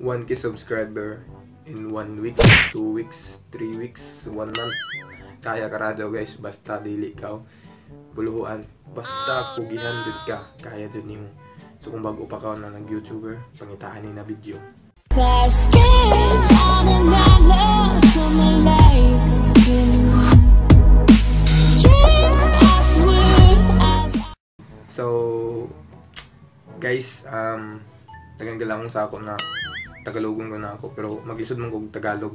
1K subscriber in 1 week, 2 weeks, 3 weeks, 1 month. Kaya ka radyo, guys, basta dili ka buluhuan. Basta pugihan jud ka, kaya jud nimo. So kung bago pa ka na nag-YouTuber, pangitaan ni na video. Basket shining my love to my legs. Drift as wood as So, guys, daghang galangong sa ako na Tagalogon ko na ako, pero maglisod man kog Tagalog.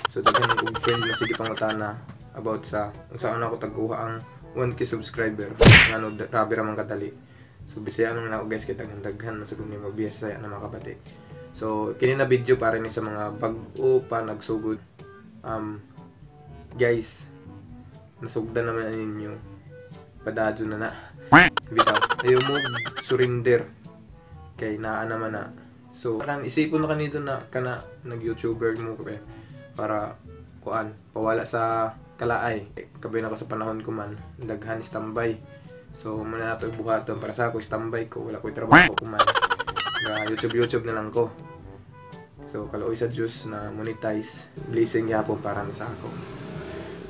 So daghan kog friend na sige pangutana about sa unsaon ako tagkuha ang 1K subscriber, ngano grabe ra man kadali. So Bisaya nang nako, guys, kay daghan-daghan man siguro ni magbisaya na makabati. So kini na video para ni sa mga bag-o pa nagsugod. Guys, nasugdan naman ninyo. Padadyo na na. Bitaw. Ayaw mo surrender. Kay naa naman na. So, kan isipon na kanito na kana nag-YouTuber mo kay para kuan pawala sa kalaay. Kabay na ko sa panahon ko man, daghan standby. So, muna nato ibuhaton para sa ako, standby ko, wala ko'y trabaho ko man. Ga YouTube YouTube na lang ko. So, kaluoy sa Diyos na monetize, blessing gyapon para na sa ako.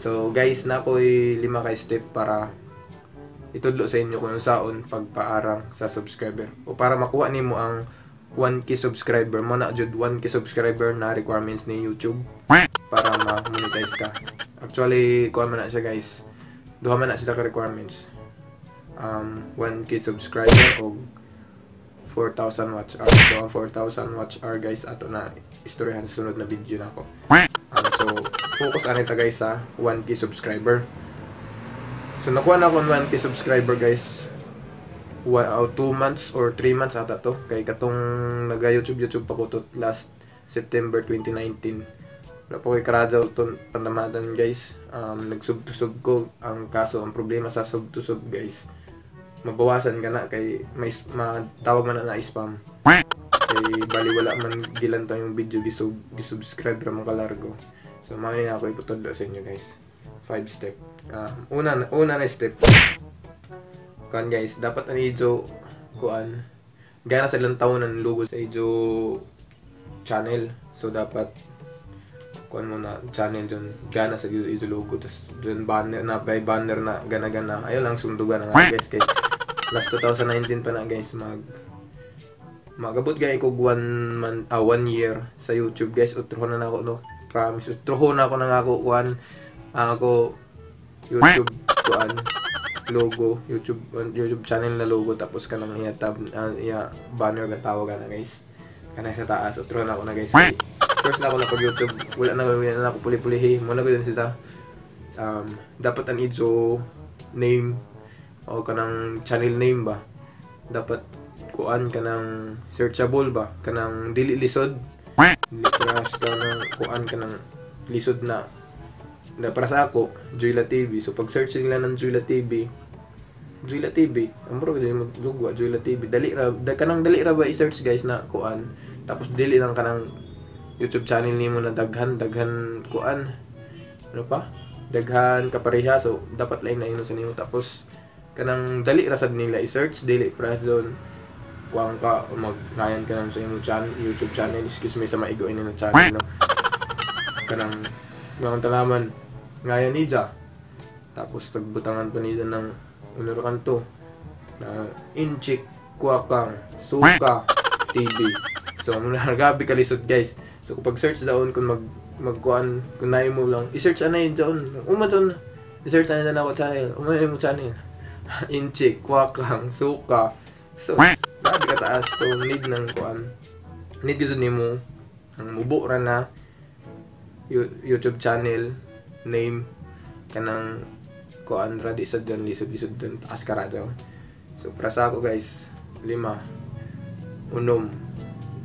So, guys, na ako'y lima ka step para itudlo sa inyo kung unsaon pagpaarang sa subscriber o para makuha nimo ang 1K subscriber mo na jud, 1K subscriber na requirements ni YouTube para ma-monetize ka. Actually, kuha man na siya, guys. Duha man na siya ka requirements. 1K subscriber o 4,000 watch hour. So, ang 4,000 watch hour, guys, ato na istoryahan sa sunod na video na ako. So, focus ani ta, guys, sa 1K subscriber. So, nakuha na ako ang 1K subscriber, guys. 2 months or 3 months ata to. Kay katong naga-YouTube YouTube pa ko to last September 2019. Wala po kay karadyaw to pandamadan, guys. Nag-sub to sub ko. Ang kaso, ang problema sa sub to sub, guys, mabawasan ka na kay may matawag man na na spam. Kay bali wala man gilantaw yung video, gisub gisubscribe ra man kalargo. So mao ni na ako iputudlo sa inyo, guys. Five step. Una na step. Kuan, guys, dapat ang ijo kuan gana sa ilang taon ng logo sa ijo channel. So dapat kuan mo na channel dyan gana sa ijo logo, tas dun banner na by banner na gana gana. Ayun lang sundugan na nga, guys, kay last 2019 pa na, guys, magabot gay ko one month, one year sa YouTube, guys. Utrohon na nako, no, promise, utrohon na ako nang ako kuan ako YouTube kuan logo, YouTube YouTube channel na logo, tapos kanang iya tab, iya banner nga tawag na, guys, kanang sa taas. Utrohon na ako na, guys, kay first na ako na pag YouTube, wala na ako puli-pulihi mo na ko dun sila. Dapat ang ijo name o kanang channel name ba, dapat kuan kanang searchable ba, kanang dili lisod, dili parehas kanang kuan, kanang lisod na na para sa ako, Joyla TV. So pag search nila ng Joyla TV, Joyla TV, ang bro dili mo lugwa Joyla TV, dali ra da, kanang dali ra ba i-search, guys, na kuan. Tapos dili lang kanang YouTube channel nimo na daghan daghan kuan, ano pa, daghan kapareha. So dapat lain na ino sa nimo, tapos kanang dali ra sad nila i-search, dili parehas doon kuan ka o mag-ngayan ka lang sa imong channel, YouTube channel, excuse me sa maigo ini na channel, no, kanang mga talaman ngayan niya, tapos pagbutangan pa niya ng unor kanto na Inchik Kwakang Suka TV. So muna grabe kalisod, guys. So kapag search daon, kung mag magkuan kung naay mo lang i-search anay daon, uma doon i-search anay na ako channel, uma mo channel Inchik Kwakang Suka. So grabe kataas. So need ng kuan, need gyud nimo ang mubo ra na YouTube channel name, kanang kuan ra, di sad dyan lisod lisod dun, taas ka ra daw. So para sa ako, guys, lima, unom,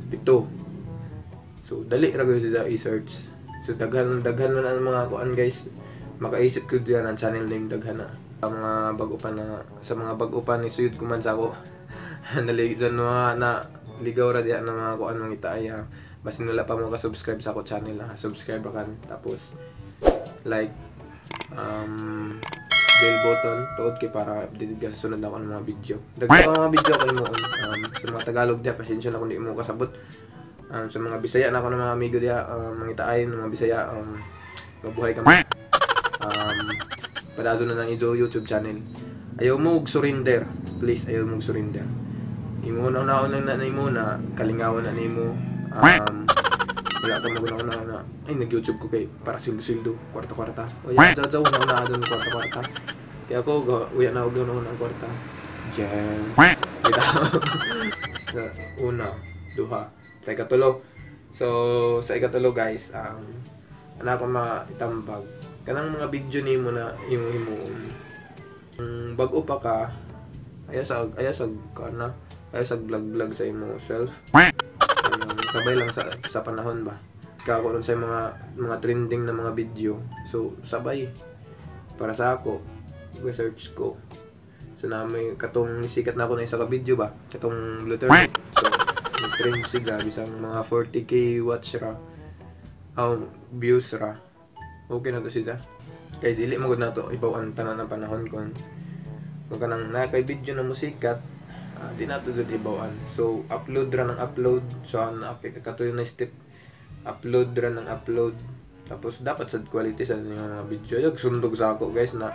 pito. So dali ra gyud siya i-search. So daghan daghan man ang mga kuan, guys, makaisip ko diyan ang channel name, daghan na sa mga bago pa na, sa mga bago pa ni suyod ko man sa ako nalig dyan, mga na ligaw ra diyan ng mga kuan, mga itaay. Basin wala pa mo ka-subscribe sa ako channel, subscribe ra kan, tapos like, bell button tuod kay para updated ka sa sunod na ako ng mga video. Daghan mga video kay mo sa mga Tagalog diya, pasensya na kung di mo kasabot. Sa mga Bisaya na ako ng mga amigo diha, mga itaay mga Bisaya, mabuhay kami. Padazo na ng ijo YouTube channel. Ayaw mo og surrender. Please, ayaw mo og surrender. Imo na na na nimo na kalingawan na nimo. Wala ka maguna na ay nag-YouTube ko kay para sweldo-sweldo, kwarta-kwarta. O yan, jaw na na doon kwarta-kwarta. Kaya ako uya na og ang kwarta. Jam. Sa una, duha, sa ikatulo. So sa ikatulo guys, ana ako maitambag kanang mga video nimo na imong himuon. Bag-o pa ka, ayasag kana, ayasag vlog sa imo self. Sabay lang sa panahon ba. Kako ron sa mga trending na mga video. So sabay para sa ako, research ko. So na may katong sikat na ako na isa ka video ba, katong Blue Turtle. So nag-trend siya bisang mga 40K watch ra, views ra. Okay na to siya. Kay dili mo gud nato ibaw-an tanan ang panahon kung kanang na kay video na musikat, di nato jud ibaw-an. So upload ra ng upload. So katuyo na step, upload ra ng upload. Tapos dapat sad quality sa inyong mga video. Yung sundog sa ako guys na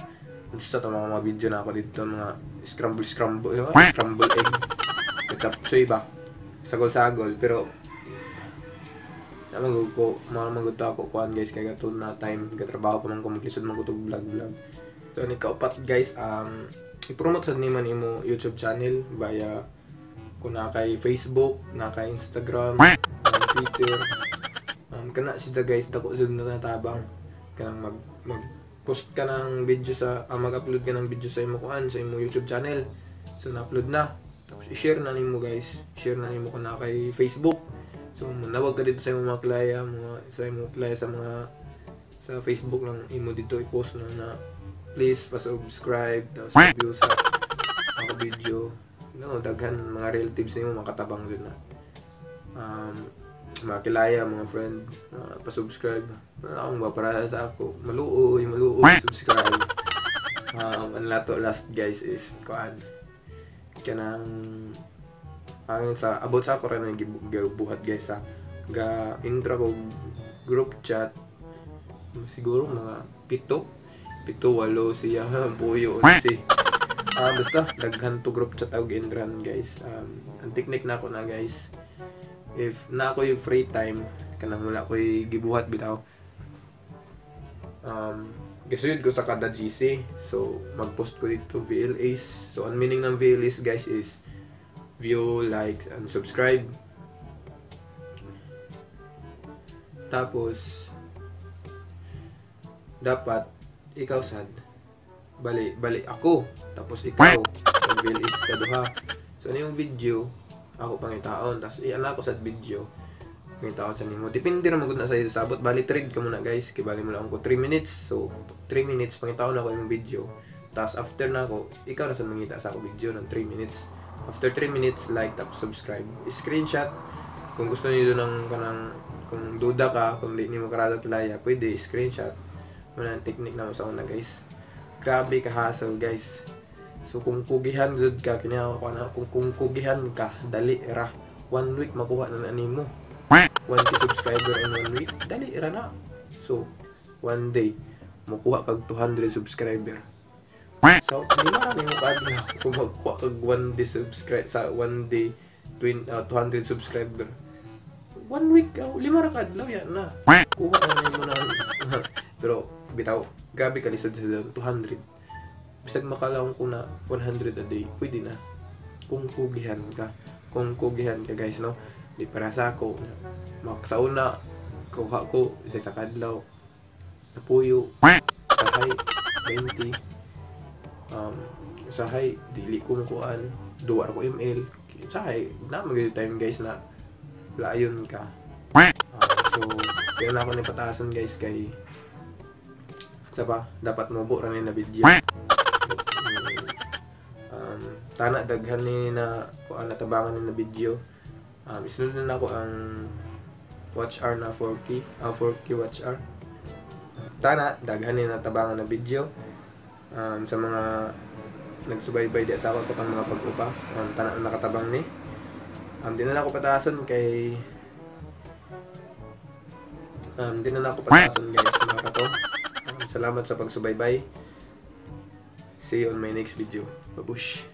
sa to mga video na ako dito, mga scramble yung scramble egg, chapchoy ba, sagol-sagol. Pero namagod ko, mamagod to ako kuan guys kay katul na time gatrabaho pa man ko, maglisod man ko tog vlog. So ni kaupat guys, i-promote sad nimo imo YouTube channel via kung na kay Facebook, na kay Instagram, na Twitter. Kana sila guys, dako jud na natabang kanang mag post ka ng video sa mag-upload ka ng video sa imo kuan, sa imo YouTube channel. So na-upload na, tapos i-share na nimo guys, share na nimo kun na kay Facebook. So manawag ka dito sa imong mga klaya, mga sa imong klaya sa mga sa Facebook lang imo dito i-post na please pa-subscribe tapos pa-view sa ako video. No, daghan mga relatives nimo makatabang jud na. Mga kilaya, mga friend, pa-subscribe. Wala akong ba para sa ako. Maluoy, subscribe. Ang lato last guys is kuan. Kanang ang sa about sa ako rin ang gibuhat guys sa ga intro ko group chat siguro mga 7, 8 siya puyo si. Basta daghan to group chat og intran guys. Ang technique na ako na guys, if na ako yung free time kanang wala ko'y gibuhat bitaw, gasuyod ko sa kada GC. So magpost ko dito VLAs. So ang meaning ng VLAs guys is view, like, and subscribe. Tapos dapat ikaw sad bali ako, tapos ikaw mag VLAs ka duha. So ano yung video ako pangitaon, tapos iana ako sa video pangitaon sa nimo. Depende ra magud na sa iyo sabot. Bali trade ka muna guys, kay bali mo lang ko 3 minutes. So 3 minutes pangitaon ako imong video, tapos after na ako, ikaw na sad mangita sa ako video ng 3 minutes. After 3 minutes, like tapos subscribe. Screenshot kung gusto niyo ng kanang, kung duda ka, kung di nimo karado kilaya, pwede screenshot. Muna ang technique na mo sa una guys. Grabe ka hassle guys. So kung kugihan jud ka kini ako na, kung kugihan ka dali ra 1 week makuha na nimo 1K subscriber in 1 week, dali ra na. So 1 day makuha kag 200 subscriber. So di na nimo kaadlaw kung magkuha kag 1 day subscribe sa 1 day 200 subscriber. 1 week lima ra ka adlaw yan na. Kuha na nimo na. Pero bitaw grabe ka lisod sa 200. Bisag makalawang ko na 100 a day, pwede na. Kung kugihan ka. Kung kugihan ka guys, no? Di para sa ako. Maksauna, kuha ko, isa sa kadlaw. Napuyo, sahay, 20. Sahay, dili ko makuan. Duwa ko ML. Sahay, na mag time guys na layon ka. So, kaya na ako ni patasan guys kay sa pa, dapat mo buo rin na video. Tana daghan ni na kuan natabangan ni na video. Isunod na nako ang watch hour na 4K, 4K watch hour. Tana daghan ni natabangan na video. Sa mga nagsubaybay di sa ako katong mga pag-upa, tana ang nakatabang ni. Di na ako pataason kay Di na ako pataason, guys, mga kato. Salamat sa pagsubaybay. See you on my next video. Babush.